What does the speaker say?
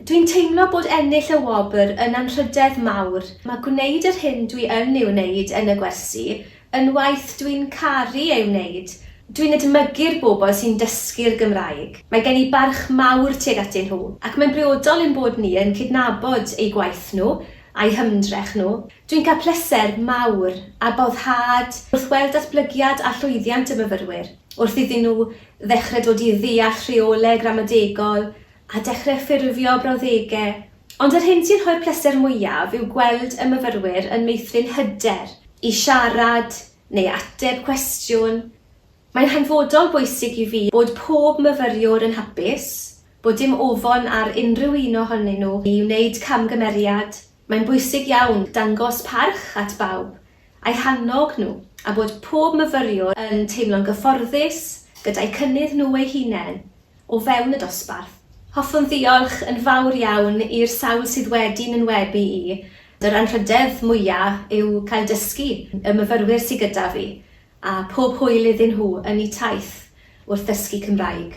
Dwi'n teimlo bod ennill y wobr yn anrhydedd mawr. Mae gwneud yr hyn dwi yn ei wneud yn y gwersi yn waith dwi'n caru ei wneud. Dwi'n edmygu'r bobl sy'n dysgu'r Gymraeg. Mae gen i barch mawr tuag atyn nhw, ac mae'n briodol ein bod ni yn cydnabod eu gwaith nhw a'u hymdrech nhw. Dwi'n cael pleser mawr a boddhad wrth weld datblygiad a llwyddiant y myfyrwyr, wrth iddyn nhw ddechrau dod i ddeall rheolau gramadegol a dechrau ffurfio brawddegau. Ond yr hyn sy'n rhoi'r pleser mwyaf yw gweld y myfyrwyr yn meithrin hyder i siarad neu ateb cwestiwn. Mae'n hanfodol bwysig i fi bod pob myfyriwr yn hapus, bod dim ofon ar unrhyw un ohonyn nhw i wneud camgymeriad. Mae'n bwysig iawn dangos parch at bawb, a'u hannog nhw, a bod pob myfyriwr yn teimlo'n gyfforddus gyda'u cynnydd nhw eu hunain o fewn y dosbarth. Hoffwn ddiolch yn fawr iawn i'r sawl sydd wedi n'enwebu i. Yr anrhydedd mwya' yw cael dysgu y myfyrwyr sy gyda fi, a pob hwyl iddyn nhw yn eu taith wrth ddysgu Cymraeg.